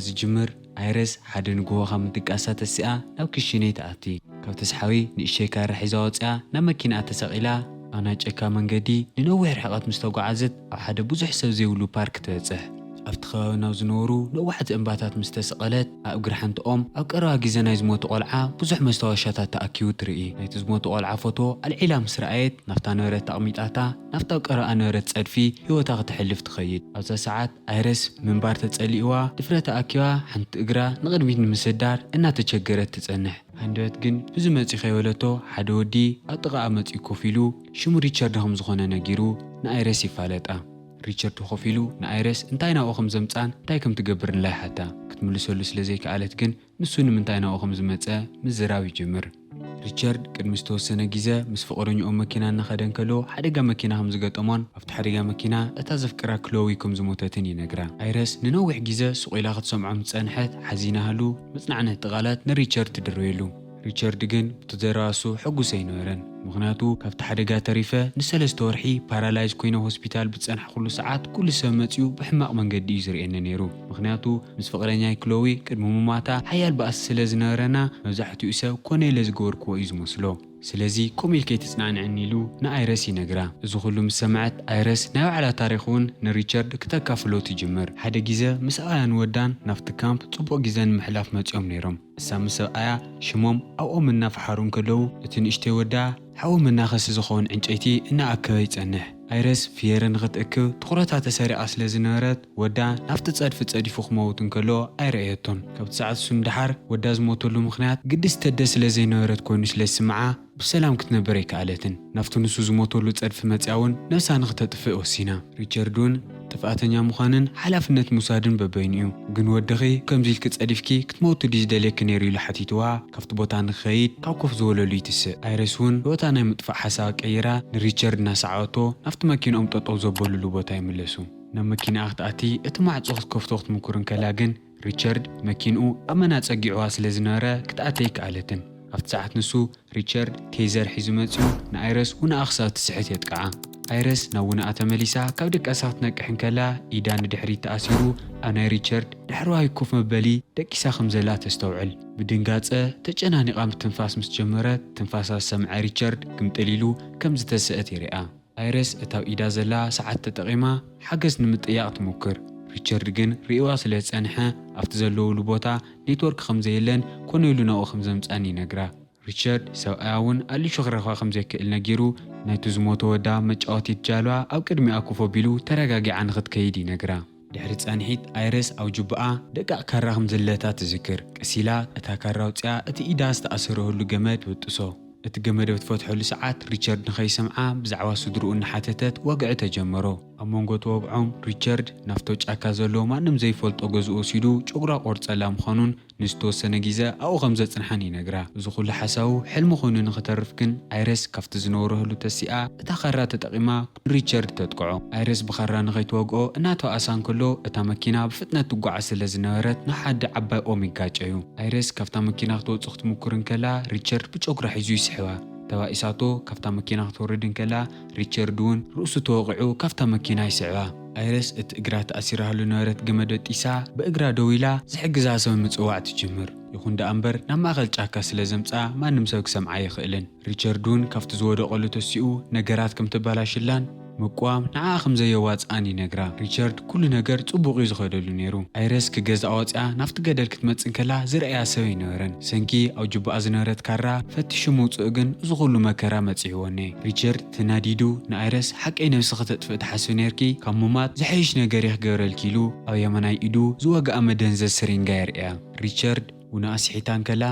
ዝጅምር፣ ኣይረስ ሓደ ንግሆ ካብ ምድቃሳ ተሲኣ ናብ ክሽነይ ትኣቲ። ካብ ተስሓቢ ንእሽተይ ካራ ሒዛ ወፂኣ ናብ መኪናኣ ተሰቒላ፣ ኣብ ናይ ጨካ መንገዲ ንነዊሕ ርሕቐት ምስ ተጓዓዘት፣ ኣብ ሓደ ብዙሕ ሰብ ዘይብሉ ፓርክ ትበጽሕ። ኣብቲ ከባቢ ናብ ዝነበሩ ነዋሕቲ እምባታት ምስ ተሰቐለት፣ ኣብ እግሪ ሓንቲ ኦም ኣብ ቀረባ ግዜ ናይ ዝሞተ ቆልዓ ብዙሕ መስታወሻታት ተኣኪቡ ትርኢ። ናይቲ ዝሞተ ቆልዓ ፎቶ ኣልዒላ ምስ ረኣየት፣ ናብታ ነበረት ተቐሚጣታ፣ ናብታ ኣብ ቀረባ ነበረት ጸድፊ ህይወታ ክተሕልፍ ትኸይድ። ኣብዛ ሰዓት ኣይረስ ምንባር ተጸሊእዋ፣ ድፍረት ኣኪባ ሓንቲ እግራ ንቕድሚት ንምስዳር እናተቸገረት ትጸንሕ። ሃንደበት ግን ብዙ መጺ ከይበለቶ ሓደ ወዲ ኣብ ጥቓኣ መጺኡ ኮፍ ኢሉ ሽሙ ሪቻርድ ከም ዝኾነ ነጊሩ ንኣይረስ ይፋለጣ። ሪቻርድ ኮፍ ኢሉ ንኣይረስ እንታይ ናብኡ ከም ዘምጻን እንታይ ከም ትገብርንላ ይሓታ። ክትምልሰሉ ስለ ዘይከኣለት ግን ንሱ ንምንታይ ናብኡ ከም ዝመጸ ምዝራብ ይጅምር። ሪቻርድ ቅድሚ ዝተወሰነ ግዜ ምስ ፍቕረኛኡ መኪና እናኸደ እንከሎ ሓደጋ መኪና ከም ዝገጠሞን ኣብቲ ሓደጋ መኪና እታ ዘፍቅራ ክሎዊ ከም ዝሞተትን ይነግራ። ኣይረስ ንነዊሕ ግዜ ስቕ ኢላ ክትሰምዖ ምስ ጸንሐት ሓዚና ሃሉ መጽናዕነቲ ቃላት ንሪቻርድ ትድርበየሉ። ሪቻርድ ግን ብቲ ዘረባሱ ሕጉስ ኣይነበረን። ምኽንያቱ ካብቲ ሓደጋ ተሪፈ ንሰለስተ ወርሒ ፓራላይዝ ኮይነ ሆስፒታል ብዝጸናሕኩሉ ሰዓት ኩሉ ሰብ መጺኡ ብሕማቕ መንገዲ እዩ ዝርእየኒ ነይሩ። ምኽንያቱ ምስ ፍቕረኛይ ክሎዊ ቅድሚ ምማታ ሓያል ባእሲ ስለ ዝነበረና መብዛሕትኡ ሰብ ኮነ ኢለ ዝገበርክዎ እዩ ዝመስሎ። ስለዚ ከምኡ ኢልከ ኣይትጽናንዕኒ ኢሉ ንኣይረስ ይነግራ። እዚ ኩሉ ምስ ሰምዐት ኣይረስ ናይ ባዕላ ታሪኽ እውን ንሪቻርድ ክተካፍሎ ትጅምር። ሓደ ግዜ ምስ ኣያን ወዳን ናብቲ ካምፕ ጽቡቕ ግዜ ንምሕላፍ መጺኦም ነይሮም። እሳ ምስ ሰብኣያ ሽሞም ኣብኦም እናፈሓሩ እንከለዉ እቲ ንእሽተይ ወዳ ሓዊ መናኸሲ ዝኸውን ዕንጨይቲ እናኣከበ ይጸንሕ። ኣይረስ ፍየረ ንኽትእክብ ትኹረታ ተሰሪቓ ስለ ዝነበረት ወዳ ናብቲ ጸድፊ ጸዲፉ ክመውት እንከሎ ኣይረኣየቶን። ካብቲ ሰዓት እሱ ንደሓር ወዳ ዝሞተሉ ምኽንያት ግዲ ዝተደ ስለ ዘይነበረት ኮይኑ ስለ ዝስምዓ ብሰላም ክትነብር ኣይከኣለትን። ናብቲ ንሱ ዝሞተሉ ጸድፊ መጽያ እውን ነብሳ ንኽተጥፍእ ወሲና። ሪቻርድ እውን ጥፍኣተኛ ምዃንን ሓላፍነት ምውሳድን በበይኑ እዩ። ግን ወድኺ ከምዚ ኢልኪ ጸዲፍኪ ክትመውቲ ድዩ ዝደልየኪ ነይሩ ኢሉ ሓቲትዋ ካብቲ ቦታ ንኽኸይድ ካብ ኮፍ ዝበለሉ ይትስእ። ኣይረስ እውን ህይወታ ናይ ምጥፋእ ሓሳብ ቀይራ ንሪቻርድ እናሰዓበቶ ናብቲ መኪንኦም ጠጠው ዘበሉሉ ቦታ ይምለሱ። ናብ መኪናኣ ክትኣቲ እቲ ማዕጾ ክትከፍቶ ክትምኩር እንከላ ግን ሪቻርድ መኪንኡ ኣመና ጸጊዕዋ ስለ ዝነበረ ክትኣቲ ኣይከኣለትን። ኣብቲ ሰዓት ንሱ ሪቻርድ ቴዘር ሒዙ መጺኡ ንኣይረስ ውንኣ ክሳብ ትስሕት የጥቅዓ። ኣይረስ ናብ ውንኣ ተመሊሳ ካብ ድቃሳ ክትነቅሕ እንከላ ኢዳ ንድሕሪት ተኣሲሩ ኣብ ናይ ሪቻርድ ዳሕረዋይ ኮፍ መበሊ ደቂሳ ከም ዘላ ተስተውዕል። ብድንጋጸ ተጨናኒቓ ምትንፋስ ምስ ጀመረት ትንፋሳ ዝሰምዐ ሪቻርድ ግምጥል ኢሉ ከም ዝተስአት ይርኣ። ኣይረስ እታ ኣብ ኢዳ ዘላ ሰዓት ተጠቒማ ሓገዝ ንምጥያቕ ትሙክር። ሪቻርድ ግን ርእይዋ ስለ ዝጸንሐ ኣብቲ ዘለውሉ ቦታ ኔትወርክ ከም ዘየለን ኮነ ኢሉ ናብኡ ከም ዘምጽኣን ይነግራ። ሪቻርድ ሰብኣያ እውን ኣሊሹ ክረኽባ ከም ዘይክእል ነጊሩ ናይቲ ዝሞተ ወዳ መጫወቲት ጃልባ ኣብ ቅድሚኣ ኮፍ ኣቢሉ ተረጋጊዓ ንኽትከይድ ይነግራ። ድሕሪ ጻንሒት ኣይረስ ኣብ ጁባኣ ደቃቕ ካራ ከም ዘለታ ትዝክር። ቀስ ኢላ እታ ካራ ኣውጺኣ እቲ ኢዳ ዝተኣሰረሉ ገመድ ትብጥሶ። እቲ ገመድ ኣብ ትፈትሐሉ ሰዓት ሪቻርድ ንኸይሰምዓ ብዛዕባ ስድርኡ እናሓተተት ወግዒ ተጀመሮ። ኣብ መንጎ እቲ ወግዖም ሪቻርድ ናብቶ ጫካ ዘሎ ማንም ዘይፈልጦ ገዝኡ ወሲዱ ጨጉራ ቆርጸላ ምዃኑን ንዝተወሰነ ግዜ ኣብኡ ከም ዘጽንሓን ይነግራ። እዚ ኩሉ ሓሳቡ ሕልሚ ኮይኑ ንኽተርፍ ግን ኣይረስ ካብቲ ዝነብረሉ ተሲኣ እታ ካራ ተጠቒማ ሪቻርድ ተጥቅዖ። ኣይረስ ብኻራ ንኸይትወግኦ እናተባእሳ እንከሎ እታ መኪና ብፍጥነት ትጓዓዝ ስለ ዝነበረት ናብ ሓደ ዓባይ ኦም ይጋጨዩ። ኣይረስ ካብታ መኪና ክትወጽእ ክትምኩር እንከላ ሪቻርድ ብጨጉራ ሒዙ ይስሕባ። ተባኢሳቶ ካብታ መኪና ክትወርድ እንከላ ሪቻርድ እውን ርእሱ ተወቒዑ ካብታ መኪና ይስዕባ። ኣይረስ እቲ እግራ ተኣሲራሉ ነበረት ገመድ በጢሳ ብእግራ ደው ኢላ ዝሕግዛ ሰብ ምጽዋዕ ትጅምር። ይኹን ደኣ እምበር ናብ ማእኸል ጫካ ስለ ዘምጽኣ ማንም ሰብ ክሰምዓ ኣይኽእልን። ሪቻርድ እውን ካብቲ ዝወደቐሉ ተሲኡ ነገራት ከም ተባላሽላን ምቅዋም ንዓኣ ከም ዘየዋጽኣን ይነግራ። ሪቻርድ ኩሉ ነገር ጽቡቕ እዩ ዝኸደሉ ነይሩ። ኣይረስ ክገዝኣ ወጺኣ ናብቲ ገደል ክትመጽእ እንከላ ዝረኣያ ሰብ ኣይነበረን። ሰንኪ ኣብ ጁባኣ ዝነበረት ካራ ፈቲሹ ምውጽኡ ግን እዚ ኩሉ መከራ መጺእዎ እኔ። ሪቻርድ ተናዲዱ ንኣይረስ ሓቀይ ነብሲ ከተጥፍእ ትሓስቢ ነይርኪ፣ ካብ ምማት ዝሐይሽ ነገር እየ ክገብረልኪ ኢሉ ኣብ የማናይ ኢዱ ዝወግኣ መደንዘዝ ስሪንጋ የርእያ። ሪቻርድ ውንኣ ስሒታ እንከላ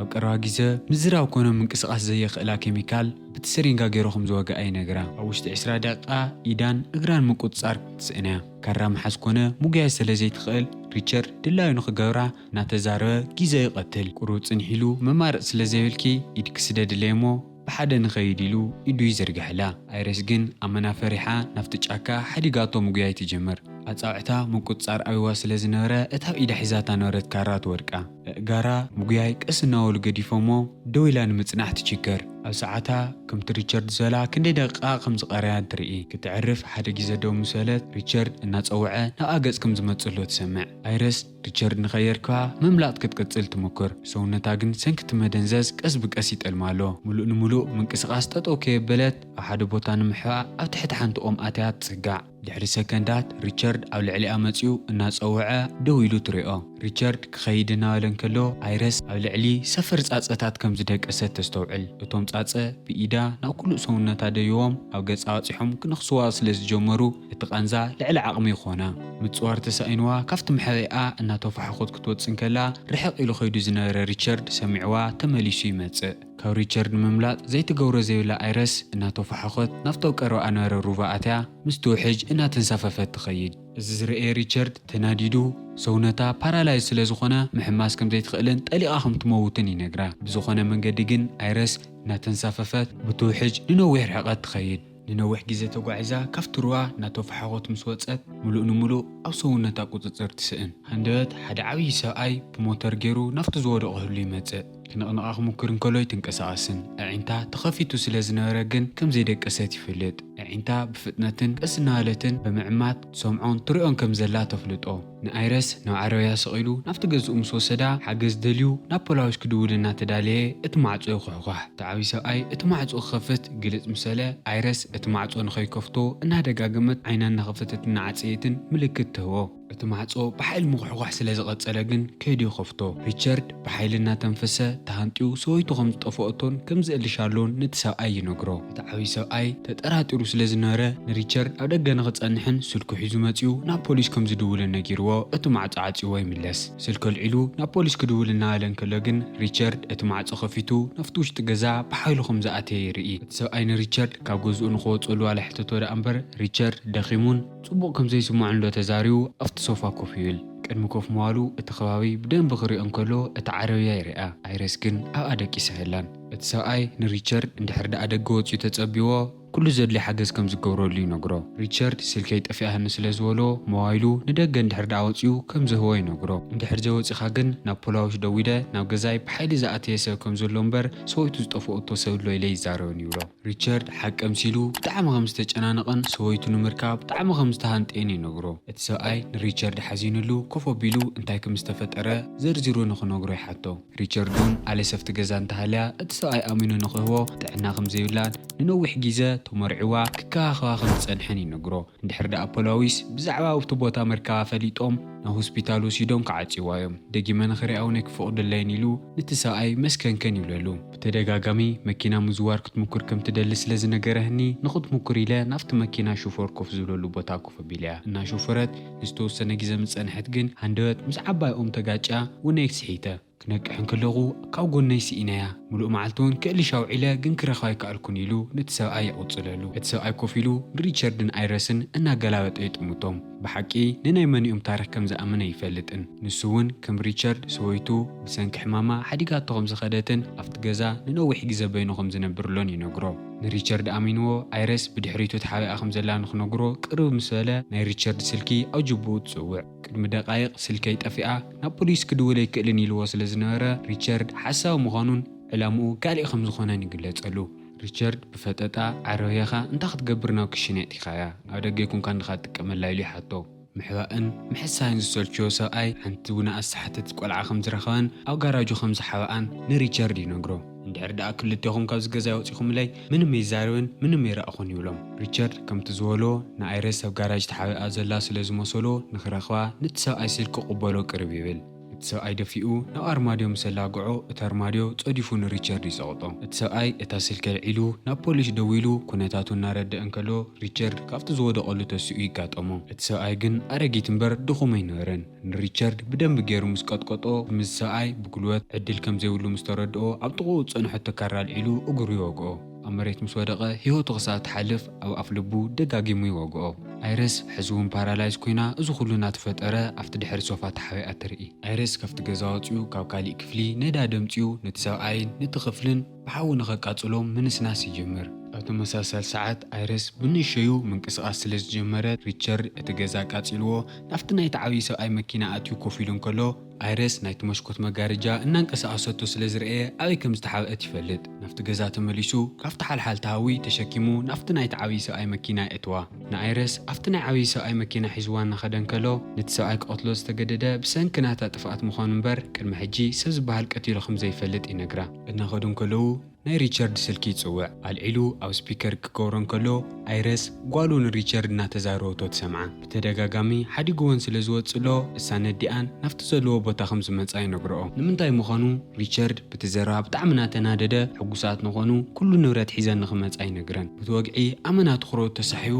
ኣብ ቀረባ ግዜ ምዝራብ ኮነ ምንቅስቓስ ዘየኽእላ ኬሚካል ብቲ ስሪንጋ ገይሩ ከም ዝወግኣ ይነግራ። ኣብ ውሽጢ ዕስራ ደቂቃ ኢዳን እግራን ምቁጽጻር ትስእን እያ። ካራ ምሓዝ ኮነ ምጉያይ ስለ ዘይትኽእል ሪቻርድ ድላዩ ንኽገብራ እናተዛረበ ግዜ ይቐትል። ቁሩብ ጽንሕ ኢሉ መማረጺ ስለ ዘይብልኪ ኢድኪ ስደድለይ እሞ ብሓደ ንኸይድ ኢሉ ኢዱ ይዝርግሐላ። ኣይረስ ግን ኣመና ፈሪሓ ናብቲ ጫካ ሓዲጋቶ ምጉያይ ትጅምር። ኣጻብዕታ ምቁጽጻር ኣብዋ ስለ ዝነበረ እታ ኣብ ኢዳ ሒዛታ ነበረት ካራ ትወድቃ። ኣእጋራ ምጉያይ ቀስ እናበሉ ገዲፎሞ ደው ኢላ ንምጽናሕ ትችገር። ኣብ ሰዓታ ከምቲ ሪቻርድ ዝበላ ክንደይ ደቂቓ ከም ዝቐረያን ትርኢ። ክትዕርፍ ሓደ ግዜ ደው ምስ በለት፣ ሪቻርድ እናጸውዐ ናብኣ ገጽ ከም ዝመጽእ ኣሎ ትሰምዕ። ኣይረስ ሪቻርድ ንኸየርክባ ምምላጥ ክትቅጽል ትሙክር። ሰውነታ ግን ሰንኪ እቲ መደንዘዝ ቀስ ብቀስ ይጠልማ ኣሎ። ምሉእ ንምሉእ ምንቅስቓስ ጠጠው ከየበለት ኣብ ሓደ ቦታ ንምሕባእ ኣብ ትሕቲ ሓንቲ ኦም ኣትያ ትጽጋዕ። ድሕሪ ሰከንዳት ሪቻርድ ኣብ ልዕሊኣ መጺኡ እናጸውዐ ደው ኢሉ ትሪኦ። ሪቻርድ ክኸይድ እናበለ እንከሎ ኣይረስ ኣብ ልዕሊ ሰፈር ጻጸታት ከም ዝደቀሰት ተስተውዕል። እቶም ጻጸ ብኢዳ ናብ ኩሉ ሰውነታ ደይዎም ኣብ ገጻ ኣውጺሖም ክነኽስዋ ስለ ዝጀመሩ እቲ ቃንዛ ልዕሊ ዓቕሚ ይኾና። ምጽዋር ተሳኢንዋ ካብቲ መሕበኢኣ እናተፋሕኾት ክትወጽእ እንከላ ርሕቕ ኢሉ ከይዱ ዝነበረ ሪቻርድ ሰሚዕዋ ተመሊሱ ይመጽእ። ካብ ሪቻርድ ንምምላጥ ዘይትገብሮ ዘይብላ ኣይረስ እናተፋሕኾት ናብቲ ኣብ ቀረብኣ ነበረ ሩባ ኣትያ ምስ ትውሕጅ እናተንሳፈፈት ትኸይድ። እዚ ዝረኤ ሪቻርድ ተናዲዱ ሰውነታ ፓራላይዝ ስለ ዝኾነ ምሕማስ ከም ዘይትኽእልን ጠሊቓ ከም ትመውትን ይነግራ። ብዝኾነ መንገዲ ግን ኣይረስ እናተንሳፈፈት ብትውሕጅ ንነዊሕ ርሕቐት ትኸይድ። ንነዊሕ ግዜ ተጓዒዛ ካብቲ ሩባ እናተፋሕኾት ምስ ወጸት ምሉእ ንምሉእ ኣብ ሰውነታ ቁጽጽር ትስእን። ሃንደበት ሓደ ዓብዪ ሰብኣይ ብሞተር ገይሩ ናብቲ ዝወደቐ ህሉ ይመጽእ። ክንቕንቓ ክሙክር እንከሎ ኣይትንቀሳቐስን። ኣዒንታ ተኸፊቱ ስለ ዝነበረ ግን ከም ዘይደቀሰት ይፈልጥ። ኣዒንታ ብፍጥነትን ቀስ እናበለትን ብምዕማት ትሰምዖን ትሪኦን ከም ዘላ ተፍልጦ። ንኣይረስ ናብ ዓረብያ ሰቒሉ ናብቲ ገዝኡ ምስ ወሰዳ ሓገዝ ደልዩ ናብ ፖላዊስ ክድውል እናተዳለየ እቲ ማዕጾ ይኹሕኳሕ። እቲ ዓብዪ ሰብኣይ እቲ ማዕጾ ክኸፍት ግልጽ ምስ በለ ኣይረስ እቲ ማዕጾ ንኸይከፍቶ እናደጋገመት ዓይና እናኸፈተት እናዓጸየትን ምልክት ትህቦ። እቲ ማዕጾ ብሓይሊ ምኹሕኳሕ ስለ ዝቐጸለ ግን ከይዱ ይኸፍቶ። ሪቻርድ ብሓይሊ እናተንፈሰ ተሃንጥዩ ሰበይቱ ከም ዝጠፍኦቶን ከም ዝእልሻሎን ነቲ ሰብኣይ ይነግሮ። እቲ ዓብዪ ሰብኣይ ተጠራጢሩ ስለ ዝነበረ ንሪቻርድ ኣብ ደገ ንኽጸንሕን ስልኩ ሒዙ መጺኡ ናብ ፖሊስ ከም ዝድውልን ነጊርዎ እቲ ማዕጾ ዓጽይዎ ይምለስ። ስልኪ ኣልዒሉ ናብ ፖሊስ ክድውል እናበለ እንከሎ ግን ሪቻርድ እቲ ማዕጾ ከፊቱ ናብቲ ውሽጢ ገዛ ብሓይሉ ከም ዝኣተየ ይርኢ። እቲ ሰብኣይ ንሪቻርድ ካብ ገዝኡ ንኽወጽኣሉ ዋላ ሕተቶ ደኣ እምበር ሪቻርድ ደኺሙን ጽቡቕ ከም ዘይስምዖን ዶ ተዛሪቡ ኣብቲ ሶፋ ኮፍ ይብል። ቅድሚ ኮፍ ምባሉ እቲ ከባቢ ብደንቢ ክሪኦ እንከሎ እታ ዓረብያ ይርኣ። ኣይረስ ግን ኣብኣ ደቂሳ የላን። እቲ ሰብኣይ ንሪቻርድ እንድሕር ደኣ ደገ ወጺኡ ተጸቢዎ ኩሉ ዘድልዮ ሓገዝ ከም ዝገብረሉ ይነግሮ። ሪቻርድ ስልከይ ጠፊኣኒ ስለ ዝበሎ ሞባይሉ ንደገ እንድሕር ደኣ ወጺኡ ከም ዝህቦ ይነግሮ። እንድሕር ዘይወጺኻ ግን ናብ ፖላዊስ ደዊለ ናብ ገዛይ ብሓይሊ ዝኣተየ ሰብ ከም ዘሎ እምበር ሰበይቱ ዝጠፍኦቶ ሰብ ኣሎ ኢለ ይዛረብን ይብሎ። ሪቻርድ ሓቂ ኣምሲሉ ብጣዕሚ ከም ዝተጨናነቐን ሰበይቱ ንምርካብ ብጣዕሚ ከም ዝተሃንጠየን ይነግሮ። እቲ ሰብኣይ ንሪቻርድ ሓዚኑሉ ኮፍ ኣቢሉ እንታይ ከም ዝተፈጠረ ዘርዚሩ ንኽነግሮ ይሓቶ። ሪቻርድ እውን ኣለሰፍቲ ገዛ እንተሃልያ እቲ ሰብኣይ ኣሚኑ ንኽህቦ ጥዕና ከም ዘይብላን ንነዊሕ ግዜ ተመርዒዋ ክከባኸባ ከም ዝጸንሐን ይነግሮ። እንድሕር ደኣ ፖላዊስ ብዛዕባ ኣብቲ ቦታ ምርካባ ፈሊጦም ናብ ሆስፒታል ወሲዶም ክዓጽይዋ እዮም። ደጊመ ንኽሪኣ እውን ኣይክፈቕደለይን ኢሉ ነቲ ሰብኣይ መስከንከን ይብለሉ። ብተደጋጋሚ መኪና ምዝዋር ክትምኩር ከም ትደሊ ስለ ዝነገረህኒ ንኽትምኩር ኢለ ናብቲ መኪና ሹፈር ኮፍ ዝብለሉ ቦታ ኮፍ ኣቢለያ። እናሾፈረት ንዝተወሰነ ግዜ ምስ ጸንሐት ግን ሃንደበት ምስ ዓባይ ኦም ተጋጭያ ውነይ ስሒተ። ክነቅሕ እንከለኹ ካብ ጎነይ ስኢነያ። ምሉእ መዓልቲ እውን ክእልሽ ኣውዒለ ግን ክረኽባ ኣይከኣልኩን ኢሉ ነቲ ሰብኣይ ይቕጽለሉ። እቲ ሰብኣይ ኮፍ ኢሉ ንሪቻርድን ኣይረስን እናገላበጠ ይጥምቶም። ብሓቂ ንናይ መኒኦም ታሪኽ ከም ዝኣምን ኣይፈልጥን። ንሱ እውን ከም ሪቻርድ ሰበይቱ ብሰንኪ ሕማማ ሓዲጋቶ ከም ዝኸደትን ኣብቲ ገዛ ንነዊሕ ግዜ በይኑ ከም ዝነብርሎን ይነግሮ። ንሪቻርድ ኣሚንዎ ኣይረስ ብድሕሪቱ ተሓቢኣ ከም ዘላ ንኽነግሮ ቅርብ ምስ በለ ናይ ሪቻርድ ስልኪ ኣብ ጅብኡ ትጽውዕ። ቅድሚ ደቃይቕ ስልከይ ጠፊኣ ናብ ፖሊስ ክድውል ኣይክእልን ኢልዎ ስለ ዝነበረ ሪቻርድ ሓሳዊ ምዃኑን ዕላምኡ ካልእ ከም ዝኾነን ይግለጸሉ። ሪቻርድ ብፈጠጣ ዓረብያኻ እንታይ ክትገብር ናብ ክሽነ ኣእቲኻያ? ኣብ ደገ ይኩንካ እንድኻ ትጥቀመላ ኢሉ ይሓቶ። ምሕባእን ምሕሳይን ዝሰልችዮ ሰብኣይ ሓንቲ ውነ ኣሰሓተት ቆልዓ ከም ዝረኸበን ኣብ ጋራጁ ከም ዝሓበኣን ንሪቻርድ ይነግሮ። እንድሕር ደኣ ክልቴኹም ካብዚ ገዛ ወጺኹምለይ ምንም ኣይዛረብን ምንም ኣይረኣኹን ይብሎም። ሪቻርድ ከምቲ ዝበሎ ንኣይረስ ኣብ ጋራጅ ተሓቢኣ ዘላ ስለ ዝመሰሎ ንኽረኽባ ነቲ ሰብኣይ ስልኪ ክቕበሎ ቅርብ ይብል። እቲ ሰብኣይ ደፊኡ ናብ ኣርማድዮ ምስ ኣላግዖ እቲ ኣርማድዮ ጸዲፉ ንሪቻርድ ይጸቕጦ። እቲ ሰብኣይ እታ ስልኪ ኣልዒሉ ናብ ፖሊስ ደዊሉ ኩነታቱ እናረድአ እንከሎ ሪቻርድ ካብቲ ዝወደቐሉ ተሲኡ ይጋጠሞ። እቲ ሰብኣይ ግን ኣረጊት እምበር ድኹም ኣይነበረን። ንሪቻርድ ብደንቢ ገይሩ ምስ ቀጥቀጦ፣ ምስዚ ሰብኣይ ብጉልበት ዕድል ከም ዘይብሉ ምስ ተረድኦ፣ ኣብ ጥቕኡ ዝጸንሐቶ ካራ ኣልዒሉ እግሩ ይወግኦ። ኣብ መሬት ምስ ወደቐ፣ ህይወቱ ክሳብ ትሓልፍ ኣብ ኣፍ ልቡ ደጋጊሙ ይወግኦ። ኣይረስ ሕዚ እውን ፓራላይዝ ኮይና፣ እዚ ኩሉ እናተፈጠረ ኣብቲ ድሕሪ ሶፋ ተሓቢኣ ትርኢ። ኣይረስ ካብቲ ገዛ ወጺኡ፣ ካብ ካሊእ ክፍሊ ነዳዲ ኣምጺኡ ነቲ ሰብኣይን ነቲ ክፍልን ብሓዊ ንኸቃጽሎም ምንስናስ ይጅምር። ኣብ ተመሳሳሊ ሰዓት ኣይረስ ብንእሸዩ ምንቅስቓስ ስለ ዝጀመረ፣ ሪቻርድ እቲ ገዛ ኣቃጺልዎ ናብቲ ናይቲ ዓብዪ ሰብኣይ መኪና ኣትዩ ኮፍ ኢሉ እንከሎ፣ ኣይረስ ናይቲ መስኮት መጋረጃ እናንቀሳቐሰቶ ስለ ዝረኣየ ኣበይ ከም ዝተሓብአት ይፈልጥ። ናብቲ ገዛ ተመሊሱ ካብቲ ሓልሓል ተሃዊ ተሸኪሙ ናብቲ ናይቲ ዓብዪ ሰብኣይ መኪና የእትዋ። ንኣይረስ ኣብቲ ናይ ዓብዪ ሰብኣይ መኪና ሒዝዋ እናኸደ እንከሎ ነቲ ሰብኣይ ክቐትሎ ዝተገደደ ብሰንኪ ናታ ጥፍኣት ምዃኑ እምበር ቅድሚ ሕጂ ሰብ ዝበሃል ቀቲሉ ከም ዘይፈልጥ ይነግራ። እናኸዱ እንከለዉ ናይ ሪቻርድ ስልኪ ይጽውዕ። ኣልዒሉ ኣብ ስፒከር ክገብሮ እንከሎ ኣይረስ ጓሉ ንሪቻርድ እናተዛረበቶ ትሰምዓ። ብተደጋጋሚ ሓዲግወን ስለ ዝወጽእ ኣሎ እሳ ነዲኣን ናብቲ ዘለዎ ቦታ ከም ዝመጻ ይነግርኦ። ንምንታይ ምዃኑ ሪቻርድ ብቲ ዘረባ ብጣዕሚ እናተናደደ ሕጉሳት ንኾኑ ኩሉ ንብረት ሒዘን ንኽመጻ ይነግረን። ብቲ ወግዒ ኣመና ትኹረኡ ተሳሒቡ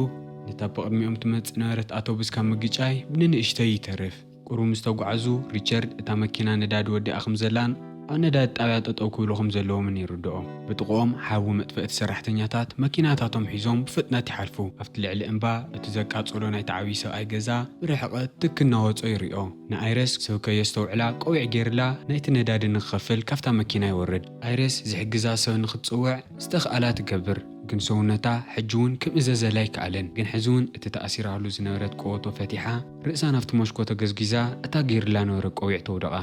ነታ ብቕድሚኦም ትመጽእ ነበረት ኣውቶቡስ ካብ ምግጫይ ብንንእሽተይ ይተርፍ። ቁሩብ ምስ ተጓዓዙ ሪቻርድ እታ መኪና ነዳዲ ወዲኣ ከም ዘላን ኣብ ነዳዲ ጣብያ ጠጠው ክብሉ ከም ዘለዎምን ይርድኦ። ብጥቕኦም ሓዊ መጥፈእቲ ሰራሕተኛታት መኪናታቶም ሒዞም ብፍጥነት ይሓልፉ። ኣብቲ ልዕሊ እምባ እቲ ዘቃጸሎ ናይቲ ዓብዪ ሰብኣይ ገዛ ብርሕቐት ትክ እናወጾ ይሪኦ። ንኣይረስ ሰብ ከየስተውዕላ ቆቢዕ ገይርላ ናይቲ ነዳዲ ንክኸፍል ካብታ መኪና ይወርድ። ኣይረስ ዝሕግዛ ሰብ ንክትጽውዕ ዝተኽኣላ ትገብር። ግን ሰውነታ ሕጂ እውን ክምእዘዘላ ኣይከኣለን። ግን ሕዚ እውን እቲ ተኣሲራሉ ዝነበረት ቀወቶ ፈቲሓ ርእሳ ናብቲ መሽኮ ተገዝጊዛ እታ ገይርላ ነበረ ቆቢዕ ተውደቓ።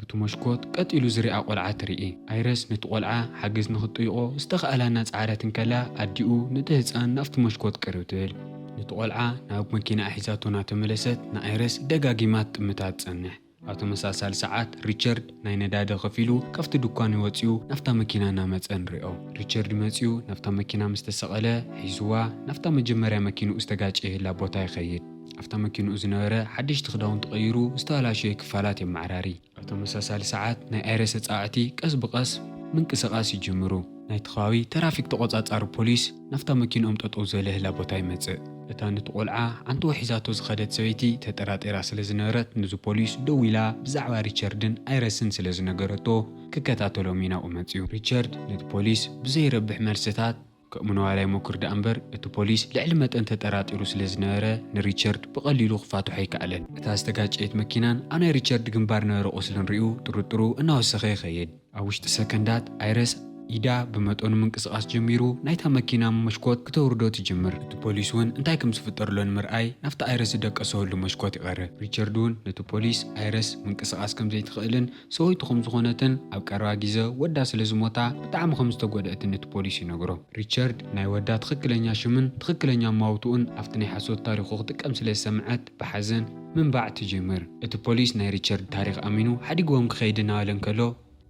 ብቲ መሽኮት ቀጥ ኢሉ ዝሪኣ ቆልዓ ትርኢ። ኣይረስ ነቲ ቆልዓ ሓገዝ ንክትጥይቖ ዝተኽኣላ እናጸዓረት እንከላ ኣዲኡ ነቲ ህጻን ናብቲ መሽኮት ቅርብ ትብል። ነቲ ቆልዓ ናብ መኪና ሒዛቶ እናተመለሰት ንኣይረስ ደጋጊማ ትጥምታ ትጸንሕ። ኣብ ተመሳሳሊ ሰዓት ሪቻርድ ናይ ነዳዲ ከፊሉ ካብቲ ድኳን ወጺኡ ናብታ መኪና እናመጸ ንሪኦ። ሪቻርድ መጺኡ ናብታ መኪና ምስ ተሰቐለ ሒዝዋ ናብታ መጀመርያ መኪንኡ ዝተጋጨየላ ቦታ ይኸይድ። ኣብታ መኪንኡ ዝነበረ ሓደሽቲ ክዳውንቲ ቀይሩ ዝተበላሸየ ክፋላት የመዓራሪ። ኣብ ተመሳሳሊ ሰዓት ናይ ኣይረስ ኣጻዕዕቲ ቀስ ብቐስ ምንቅስቓስ ይጅምሩ። ናይቲ ከባቢ ተራፊክ ተቖጻጻሪ ፖሊስ ናብታ መኪንኦም ጠጠው ዝበለህላ ቦታ ይመጽእ። እታ ነቲ ቆልዓ ዓንተዋ ሒዛቶ ዝኸደት ሰበይቲ ተጠራጢራ ስለ ዝነበረት ንዚ ፖሊስ ደዊላ ብዛዕባ ሪቻርድን ኣይረስን ስለ ዝነገረቶ ክከታተሎም እዩ ናብኡ መጺኡ። ሪቻርድ ነቲ ፖሊስ ብዘይረብሕ መልስታት ከእምኖ ዋላ ይሞክር ደኣ እምበር እቲ ፖሊስ ልዕሊ መጠን ተጠራጢሩ ስለ ዝነበረ ንሪቻርድ ብቐሊሉ ክፋትሖ ኣይከኣለን። እታ ዝተጋጨየት መኪናን ኣብ ናይ ሪቻርድ ግንባር ነበረ ቁስልን ሪኡ ጥርጥሩ እናወሰኸ ይኸይድ። ኣብ ውሽጢ ሰከንዳት ኣይረስ ኢዳ ብመጠኑ ምንቅስቓስ ጀሚሩ ናይታ መኪና መስኮት ክተውርዶ ትጅምር። እቲ ፖሊስ እውን እንታይ ከም ዝፍጠር ኣሎ ንምርኣይ ናብቲ ኣይረስ ዝደቀሰሉ መስኮት ይቐርብ። ሪቻርድ እውን ነቲ ፖሊስ ኣይረስ ምንቅስቓስ ከም ዘይትኽእልን ሰበይቱ ከም ዝኾነትን ኣብ ቀረባ ግዜ ወዳ ስለ ዝሞታ ብጣዕሚ ከም ዝተጎድአትን ነቲ ፖሊስ ይነግሮ። ሪቻርድ ናይ ወዳ ትኽክለኛ ሽምን ትኽክለኛ ማውትኡን ኣብቲ ናይ ሓሶት ታሪኹ ክጥቀም ስለ ዝሰምዐት ብሓዘን ምንባዕ ትጅምር። እቲ ፖሊስ ናይ ሪቻርድ ታሪኽ ኣሚኑ ሓዲግዎም ክኸይድ እናበለ እንከሎ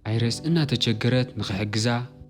ኣይረስ እናተቸገረት ንኽሕግዛ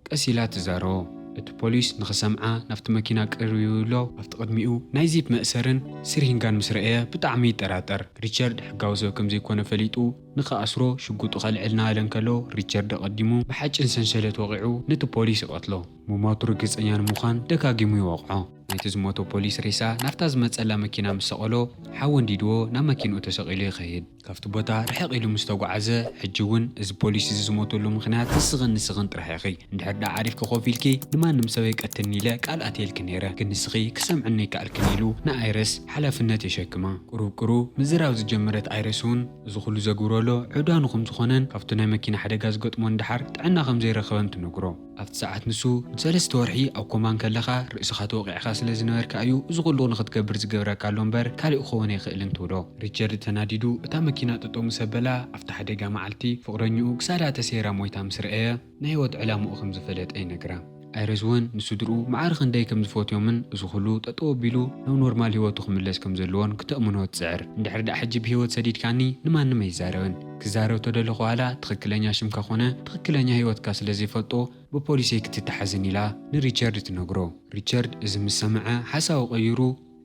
ቀስ ኢላ ትዛረቦ። እቲ ፖሊስ ንኽሰምዓ ናብቲ መኪና ቅርብ ይብል ኣሎ። ኣብቲ ቅድሚኡ ናይ ዚፕ መእሰርን ስሪንጋን ምስ ረኣየ ብጣዕሚ ይጠራጠር። ሪቻርድ ሕጋዊ ሰብ ከም ዘይኮነ ፈሊጡ ንኽኣስሮ ሽጉጡ ከልዕል እናበለ እንከሎ ሪቻርድ ኣቐዲሙ ብሓጭን ሰንሰለት ወቒዑ ነቲ ፖሊስ ይቐትሎ። ምሟቱ ርግጸኛ ንምዃን ደጋጊሙ ይወቕዖ። ናይቲ ዝሞተ ፖሊስ ሬሳ ናብታ ዝመጸላ መኪና ምስ ሰቐሎ ሓዊ ኣንዲድዎ ናብ መኪንኡ ተሰቒሉ ይኸይድ። ካብቲ ቦታ ርሕቕ ኢሉ ምስ ተጓዓዘ፣ ሕጂ እውን እዚ ፖሊስ እዚ ዝሞተሉ ምኽንያት ንስኽን ንስኽን ጥራሕ ኢኺ። እንድሕር ደኣ ዓሪፍኪ ኮፍ ኢልኪ ንማንም ሰብ ኣይቀትልን ኢለ ቃል ኣትየልኪ ነይረ፣ ግን ንስኺ ክሰምዕኒ ኣይከኣልክን ኢሉ ንኣይረስ ሓላፍነት የሸክማ። ቁሩብ ቁሩብ ምዝራብ ዝጀመረት ኣይረስ እውን እዚ ኩሉ ዘጉረሎ ዕብዳኑ ከም ዝኾነን ካብቲ ናይ መኪና ሓደጋ ዝገጥሞ ንደሓር ጥዕና ከም ዘይረኸበን ትነግሮ። ኣብቲ ሰዓት ንሱ ንሰለስተ ወርሒ ኣብ ኮማ እንከለኻ ርእስኻ ተወቒዕካ ስለ ዝነበርካ እዩ እዚ ኩሉ ንኽትገብር ዝገብረካ ኣሎ እምበር ካሊእ ክኸውን ኣይኽእልን ትብሎ። ሪቻርድ ተናዲዱ እታ መኪና ጠጠው ምስ ኣበላ ኣብቲ ሓደጋ መዓልቲ ፍቕረኝኡ ክሳዳ ተሰይራ ሞይታ ምስ ረኣየ ናይ ህይወት ዕላምኡ ከም ዝፈለጠ ይነግራ። ኣይረስ እውን ንስድርኡ ማዕረ ክንደይ ከም ዝፈትዮምን እዚ ኩሉ ጠጠው ኣቢሉ ናብ ኖርማል ህይወቱ ክምለስ ከም ዘለዎን ክተእምኖ ትጽዕር። እንድሕር ደኣ ሕጂ ብህይወት ሰዲድካኒ ንማንም ኣይዛረብን። ክዛረብ ተደለኹ ዋላ ትኽክለኛ ሽምካ ኮነ ትኽክለኛ ህይወትካ ስለ ዘይፈልጦ ብፖሊስ ኣይክትተሓዝን ኢላ ንሪቻርድ ትነግሮ። ሪቻርድ እዚ ምስ ሰምዐ ሓሳቡ ቀይሩ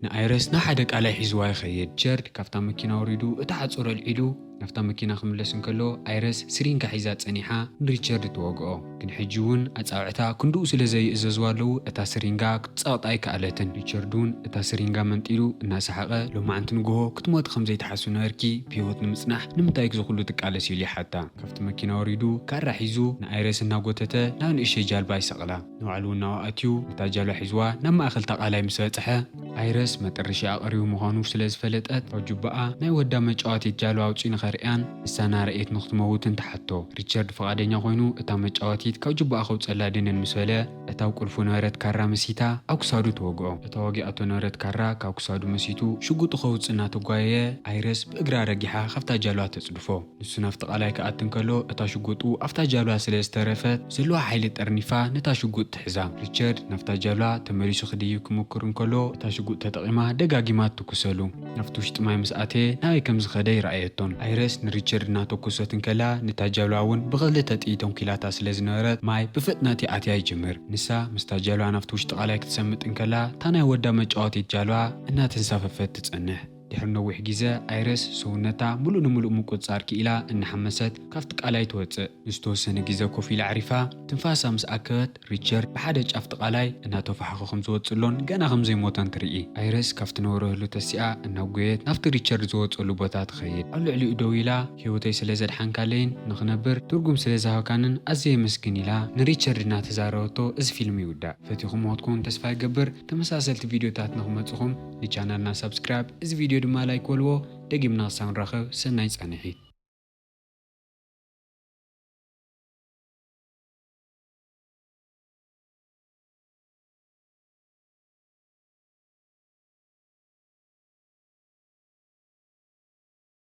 ንኣይረስ ናብ ሓደ ቃላይ ሒዝዋ ይኸይድ። ሪቻርድ ካብታ መኪና ወሪዱ እቲ ሓጹር ኣልዒሉ ናብታ መኪና ክምለስ እንከሎ ኣይረስ ስሪንጋ ሒዛ ጸኒሓ ንሪቻርድ ትወግኦ። ግን ሕጂ እውን ኣጻብዕታ ክንድኡ ስለ ዘይእዘዝዋ ኣለዉ እታ ስሪንጋ ክትጸቕጣ ኣይከኣለትን። ሪቻርድ እውን እታ ስሪንጋ መንጢሉ እናሰሓቐ ሎማዕንቲ ንግሆ ክትሞቲ ከም ዘይትሓስቢ ነበርኪ፣ ብህይወት ንምጽናሕ ንምንታይ እዚ ኩሉ ትቃለስ ኢሉ ይሓታ። ካብቲ መኪና ወሪዱ ካራ ሒዙ ንኣይረስ እናጎተተ ናብ ንእሽተይ ጃልባ ይሰቕላ። ንባዕሉ እውን ናብኣ ኣትዩ ነታ ጃልባ ሒዝዋ ናብ ማእኸል እታ ቃላይ ምስ በጽሐ ኣይረስ መጠረሽኣ ቀሪቡ ምዃኑ ስለ ዝፈለጠት ካብ ጁባኣ ናይ ወዳ መጫወቲት ጃልባ ኣውጺኡ ርእያን ንሳ እናረኣየት ንክትመውትን ትሓቶ። ሪቸርድ ፍቓደኛ ኮይኑ እታ መጫወቲት ካብ ጅባኣ ከውፀላ ድንን ምስ በለ፣ እታ ኣብ ቁልፉ ነበረት ካራ መሲታ ኣብ ክሳዱ ተወግኦ። እታ ወጊኣቶ ነበረት ካራ ካብ ክሳዱ መሲቱ ሽጉጡ ከውፅእ እናተጓየየ፣ ኣይረስ ብእግራ ረጊሓ ካብታ ጃልባ ተፅድፎ። ንሱ ናብቲ ቃላይ ክኣቲ እንከሎ፣ እታ ሽጉጡ ኣብታ ጃልባ ስለ ዝተረፈት፣ ዘለዋ ሓይሊ ጠርኒፋ ነታ ሽጉጥ ትሕዛ። ሪቸርድ ናብታ ጃልባ ተመሊሱ ክድይብ ክምኩር እንከሎ፣ እታ ሽጉጥ ተጠቒማ ደጋጊማ ትትኩሰሉ። ናብቲ ውሽጢ ማይ ምስ ኣተየ፣ ናበይ ከም ዝኸደ ይረኣየቶን። ኣይረስ ንሪቸርድ እናተኮሰት እንከላ፣ ነታ ጃልባ እውን ብኽልተ ጥይት ተንኪላታ ስለ ዝነበረት፣ ማይ ብፍጥነት ይኣትያ ይጅምር። ንሳ ምስታ ጃልባ ናብቲ ውሽጢ ቃላይ ክትሰምጥ እንከላ፣ እታ ናይ ወዳ መጫወቲት ጃልባ እናተንሳፈፈት ትጸንሕ። ድሕሪ ነዊሕ ግዜ፣ ኣይረስ ሰውነታ ምሉእ ንምሉእ ምቁጽጻር ክኢላ እናሓመሰት ካብቲ ቃላይ ትወጽእ። ንዝተወሰነ ግዜ ኮፍ ኢላ ኣዕሪፋ፣ ትንፋሳ ምስ ኣከበት፣ ሪቸርድ ብሓደ ጫፍ እቲ ቃላይ እናተፋሕኹ ከም ዝወጽእ ኣሎን ገና ከም ዘይሞተን ትርኢ። ኣይረስ ካብቲ ነበረሉ ተሲኣ እናጎየት ናብቲ ሪቸርድ ዝወጸሉ ቦታ ትኸይድ። ኣብ ልዕሊኡ ደው ኢላ፣ "ህይወተይ ስለ ዘድሓንካለይን ንኽነብር ትርጉም ስለ ዝሃብካንን ኣዝየ የመስግን" ኢላ ንሪቸርድ እናተዛረበቶ እዚ ፊልም ይውዳእ። ፈቲኹምዎ ክትኮኑ ተስፋ ይገብር። ተመሳሰልቲ ቪድዮታት ንኽመጽኹም ንቻናልና ሳብስክራይብ፣ እዚ ቪድዮ ድማ ላይክ በልዎ። ደጊምና ክሳብ ንራኸብ ሰናይ ጻንሒት።